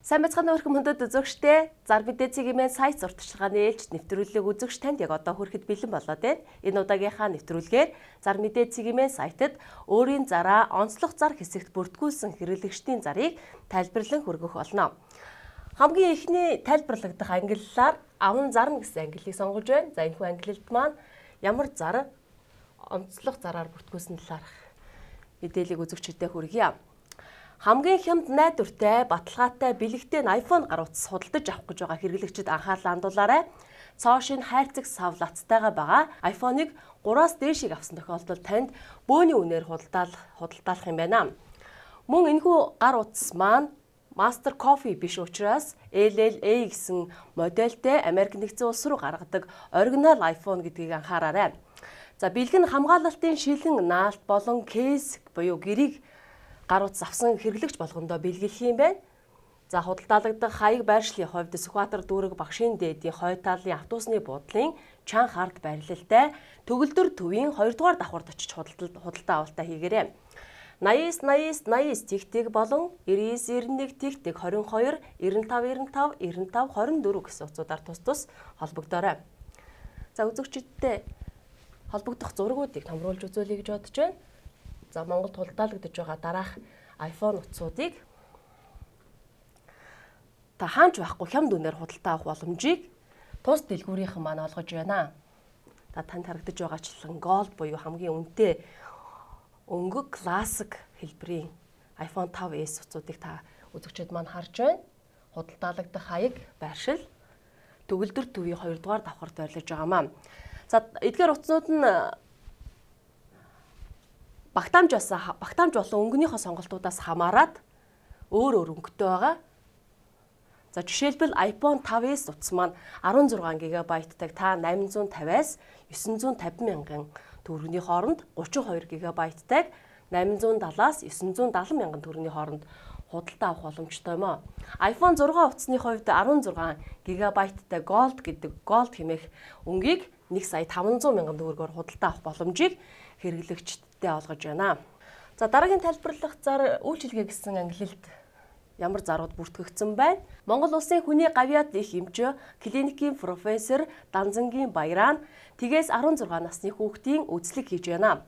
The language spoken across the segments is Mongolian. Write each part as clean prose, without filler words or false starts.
Сайн байцгаана уу өрхөн мөндөд үзэгчдээ. Зар мэдээ цэгийн сайт сурталчилгааны ээлжид нэвтрүүлэг үзэгч танд яг одоо хүрэхэд бэлэн болоод байна. Энэ удаагийнхаа нэвтрүүлгээр зар мэдээ цэгийн сайтад өөрийн зараа онцлог зар хэсэгт бүртгүүлсэн хэрэглэгчдийн зарыг тайлбарлан хүргэх болно. Хамгийн эхний тайлбарлагдах ангиллаар аван зарна гэсэн ангиллыг сонгож байна. За энэхүү ангилалд маань ямар зар онцлог зараар бүртгүүлсэн талаарх мэдээллийг үзэгчдэд хүргье. Хамгийн хямд найдвартай, баталгаатай, бэлэгтэй iPhone гар утас худалдаж авах гэж байгаа хэрэглэгчид анхаарлаа хандуулаарай. Цоо шинэ хайрцаг сав лацтайгаа байгаа iPhone-ыг 3-аас дээшийг авсан тохиолдолд танд бөөний үнээр худалдаалах юм байна. Мөн энэхүү гар утас маань Master Coffee биш учраас LLA гэсэн модельтэй Америк нэгдсэн улс руу гаргадаг оригинал iPhone гэдгийг анхаараарай. За бэлэг нь хамгаалалтын шилэн наалт болон кейс буюу гэрийг гар утас авсан хэрэглэгч болгондоо бэлгэлэх юм байна. За худалдаалагдах хаяг байршлын хувьд Сүхбаатар дүүрэг багшийн дээдийн хойд талын автобусны буудлын чан хард байрлалтай төгөлдөр төвийн 2 дугаар давхарт очиж худалдаа авалтаа хийгээрэй. 89 89 89 тэгтэг болон 99 91 тэгтэг 22 95 95 95 24 гэсэн утсуудаар тус тус холбогдоорой. За үзэгчидтэй холбогдох зургуудыг томруулж үзүүлье гэж бодож байна. За Монголд худалдаалагдаж байгаа дараах iPhone утсуудыг та хаанч байхгүй хямд үнээр худалдаа авах боломжийг тус дэлгүүрийнхэн маань олгож байна. Та танд харагдаж байгаачлан Gold буюу хамгийн үнэтэй өнгө классик хэлбэрийн iPhone 5s утсуудыг та үзэгчид маань харж байна. Худалдаалагдах хаяг байршил төгөлдөр төвийн 2 дугаар давхарт байрлаж байгаамаа. За эдгээр утаснууд нь багтаамж болон өнгөнийхөө сонголтуудаас хамаарат өөр өөр өнгөтэй байгаа. За жишээлбэл iPhone 5s утас маань 16 ГБ-тай та 850-аас 950 мянган төгрөгийн хооронд, 32 ГБ-тай 870-аас 970 мянган төгрөгийн хооронд худалдаа авах боломжтой юм аа. iPhone 6 утасны хувьд 16 ГБ-тай Gold гэдэг Gold хэмээх өнгийг 1 сая 500 мянган төгрөгөөр худалдаа авах боломжийг хэрэглэгчдэд олгож байна. За дараагийн тайлбарлах зар үйлчилгээ гэсэн ангилалд ямар зарууд бүртгэгдсэн байна? Монгол улсын хүний гавьяат их эмч, клиникийн профессор Данзангийн Баяран тэгээс 16 насны хүүхдийн үзлэг хийж байна.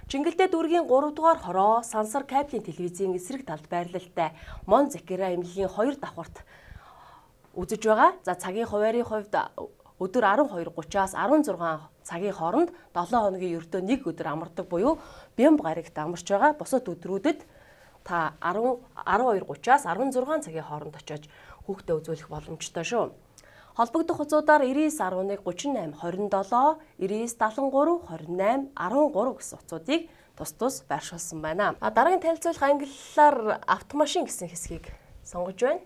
Чингэлдээ дүүргийн 3 дугаар хороо сансар кабелийн телевизийн эсрэг талд байрлалтай Мон Закира эмнэлгийн 2 давхарт үзэж байгаа. За цагийн хуваарийн хувьд өдөр 12:30-аас 16 цагийн хооронд 7 хоногийн ердөө нэг өдөр амардаг буюу бямб гарагт амарч байгаа. Бусад өдрүүдэд та 12:30-аас 16 цагийн хооронд очиж хүүхдээ үзүүлэх боломжтой шүү. Холбогдох утсуудаар 99 11 38 27, 99 73 28 13 гэсэн утсуудыг тус тус байршуулсан байна. Дараагийн танилцуулах ангиллаар автомашин гэсэн хэсгийг сонгож байна.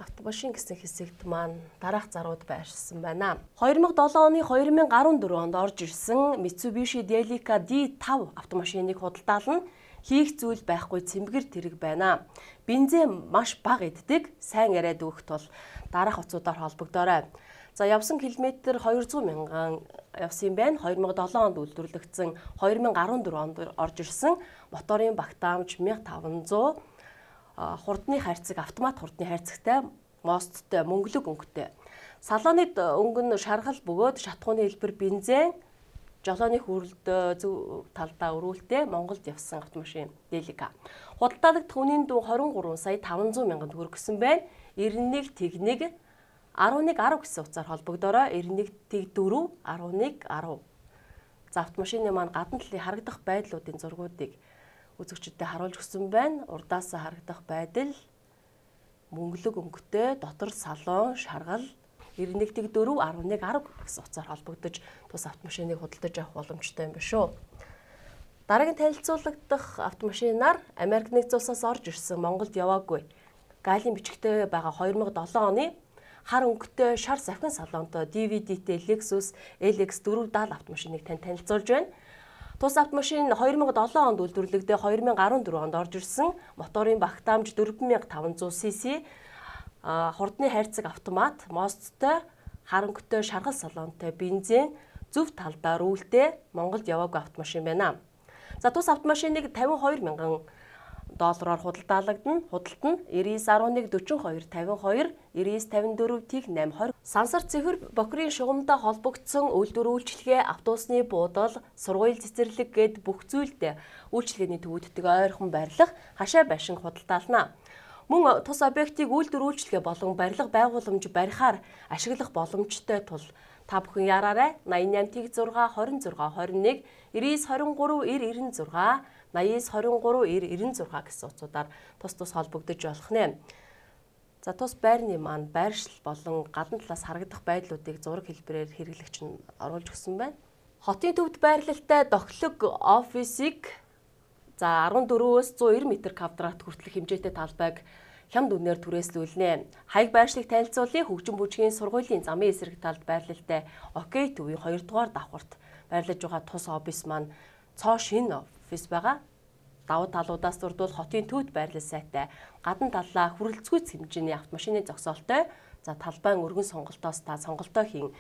Автомашин гэсэн хэсэгт маань дараах зарууд байршсан байна. 2007 оны 2014 онд орж ирсэн Mitsubishi Delica D5 автомашиныг худалдаална. Хийх зүйл байхгүй цэмбгэр тэрэг байна. Бензин маш бага иддэг, сайн яриад өгөх тул дараах утсуудаар холбогдоорой. За явсан километр 200 мянган явсан юм байна. 2007 онд үйлдвэрлэгдсэн, 2014 онд орж ирсэн моторын багтаамж 1500 хурдны хайрцаг, автомат хурдны хайрцагтай, мосттой, мөнгөлөг өнгөтэй. Салоны өнгө нь шаргал бөгөөд шатхууны хэлбэр бензин, жолооны хүрэлд зөв талдаа өрүүлтэй Монголд явсан автомашин Delica. Худалдаалагдах үнийн дүн 23 сая 500 мянган төгрөг гэсэн байна. 91 тэгнэг 11 10 гэсэн утсаар холбогдоорой. 91 тэг 4 11 10. За автомашины маань гадна талын харагдах байдлуудын зургуудыг үзэгчдэд харуулж өгсөн байна. Урдаасаа харагдах байдал, мөнгөлөг өнгөтэй, дотор салон, шаргал 91 тэг 4 11 10 гэсэн утсаар холбогдож тус автомашиныг худалдаж авах боломжтой юм байна шүү. Дараагийн танилцуулагдах автомашинаар Америк нэгдсэн улсаас орж ирсэн, Монголд яваагүй. Галийн бичгтэй байгаа 2007 оны хар өнгөтэй шар савхин салонтой DVD-тэй Lexus LX 470 автомашиныг танд танилцуулж байна. Тус автомашин 2007 онд үйлдвэрлэгдээ 2014 онд орж ирсэн. Моторын багтаамж 4500 cc, хурдны хайрцаг автомат, мосттой, хар өнгөтэй шаргал салонтой бензин, зөв талдаа рүүлтэй Монголд яваагүй автомашин байна. За тус автомашиныг 52 мянган Доллараар худалдаалагдана. Худалдана 99.11 42 52 99.54 тэг 8 20. Сансар цэвэр бохирын шугамтай холбогдсон үйлдвэр үйлчилгээ, автобусны буудал, сургууль цэцэрлэг гээд бүх зүйлд үйлчилгээний төвүүдтэйг ойрхон барилга, хашаа байшин худалдаална. Мөн тус объектыг үйлдвэр үйлчилгээ болон барилга байгууламж барихаар ашиглах боломжтой тул та бүхэн яраарай. 88 6 26 21 99 23 90 96 89 23 90 96 гэсэн утсуудаар тус тус холбогдож болох нэ. За тус байрны маань байршил болон гадна талаас харагдах байдлуудыг зураг хэлбэрээр хэрэглэгч нь оруулж өгсөн байна. Хотын төвд байрлалтай дохлог офисыг за 14-өөс 190 м квадрат хүртэлх хэмжээтэй талбайг хямд үнээр түрээслүүлнэ. Хаяг байршлыг танилцуулъя. Хөгжин бүжгийн сургуулийн замын эсрэг талд байрлалтай Окей төвийн 2 дугаар давхарт байрлаж байгаа тус офис маань цоо шинэ офис байгаа. Давуу талуудаас дурдвал хотын төвд байрлал сайтай, гадна талаа хүрэлцгүйц хэмжээний автомашины зогсоолтой. За талбайн өргөн сонголтоос та сонголтоо хийн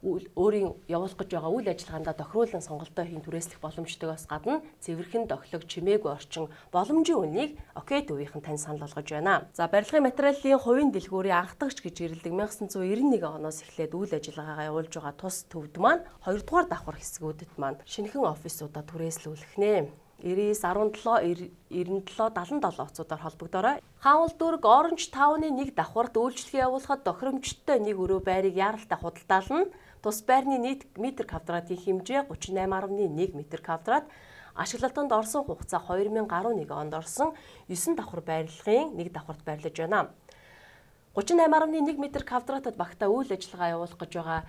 өөрийн явуулах гэж байгаа үйл ажиллагаандаа тохируулан сонголтоо хийн түрээслэх боломжтойгоос гадна цэвэрхэн дохлог чимээгүй орчин боломжийн үнийг Окей төвийнхэн тань санал болгож байна. За барилгын материалын хувийн дэлгүүрийн анхдагч гэж нэрлэдэг 1991 оноос эхлээд үйл ажиллагаагаа явуулж байгаа тус төвд маань 2 дугаар давхар хэсгүүдэд маань шинэхэн офисуудаа түрээслүүлэх нэ. 99 17 97 77 утсуудаар холбогдоорой. Хаануул дүүрэг Orange Town-ы нэг давхарт үйлчлэгээ явуулахад тохиромжтой нэг өрөө байрыг яаралтай худалдаална. Тус байрны нийт метр квадратын хэмжээ 38.1 метр квадрат. Ашиглалтанд орсон хугацаа 2011 онд орсон 9 давхар байрлалын нэг давхарт байрлаж байна. 38.1 метр квадратад багтаа үйл ажиллагаа явуулах гэж байгаа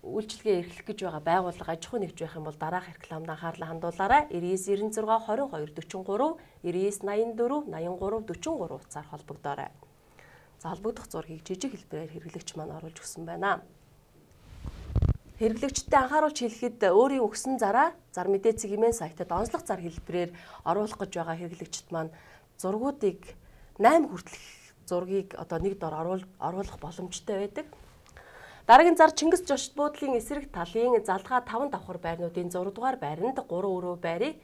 үйлчилгээ эрхлэх гэж байгаа байгууллага аж ахуй нэгж байх юм бол дараах рекламд анхаарлаа хандуулаарай. 99 96 22 43 99 84 83 43 утсаар холбогдоорой. За холбогдох зургийг жижиг хэлбэрээр хэрэглэгч маань оруулж өгсөн байна. Хэрэглэгчдэд анхааруулж хэлэхэд өөрийн өгсөн зараа зар мэдээ цэгийн сайтад онцлог зар хэлбэрээр оруулах гэж байгаа хэрэглэгчд маань зургуудыг 8 хүртэлх зургийг одоо нэг дор оруулах боломжтой байдаг. Дараагийн зар Чингис зочид буудлын эсрэг талын залгаа 5 давхар байрнуудын 6 дугаар байранд 3 өрөө байрыг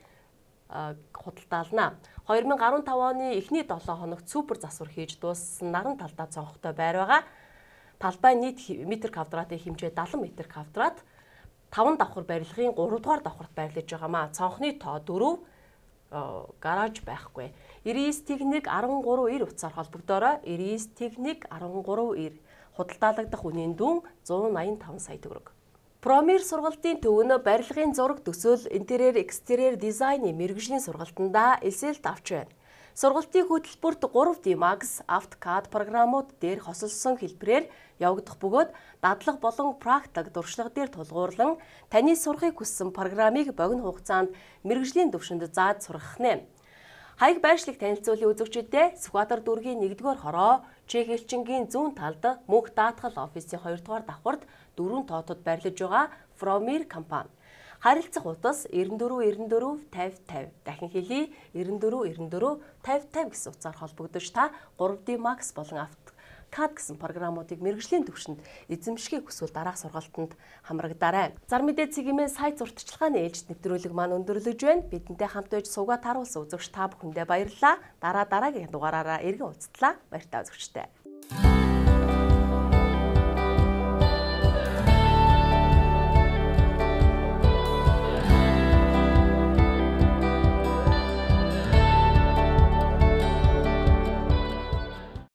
худалдаална. 2015 оны эхний 7 хоногт супер засвар хийж дууссан наран талдаа цонхтой байр байгаа. Талбай нийт метр квадратын хэмжээ 70 метр квадрат. 5 давхар барилгын 3 дугаар давхарт байрлаж байгаамаа. Цонхны тоо 4, гараж байхгүй. 99 техник 13 90 утсаар холбогдоорой. 99 техник 13 90. Худалдаалагдах үнийн дүн 185 сая төгрөг. Промир сургалтын төвөнө барилгын зураг төсөөл интерьер экстерьер дизайны мэргэжлийн сургалтандаа элсэлт авч байна. Сургалтын хөтөлбөрт 3D Max, AutoCAD програмууд дээр хосолсон хэлбэрээр явагдах бөгөөд дадлага болон практик туршлага дээр тулгуурлан таны сурахыг хүссэн програмыг богино хугацаанд мэргэжлийн түвшинд зааж сургах нэ. Хаяг байршлыг танилцуулъя үзэгчдээ Сүхбаатар дүүргийн 1-р хороо Чех элчингийн зүүн талд мөнх даатгал офисын 2-р давхарт 4 тоотод байрлаж байгаа Fromir компани. Харилцах утас 94 94 50 50 дахин хэлье 94 94 50 50 гэсэн утсаар холбогдож та 3D Max болон AutoCAD гэсэн програмуудыг мэргэжлийн түвшинд эзэмшихийг хүсвэл дараах сургалтанд хамрагдаарай. Зар мэдээ цэгийн сайт зуртчилгааны ээлжит нэвтрүүлэг маань өндөрлөж байна. Бидэнтэй хамт байж суугаа тааруулсан үзэгч та бүхэндээ баярлалаа. Дараа дараагийн дугаараараа эргэн уулзтлаа. Баяртай үзэгчдээ.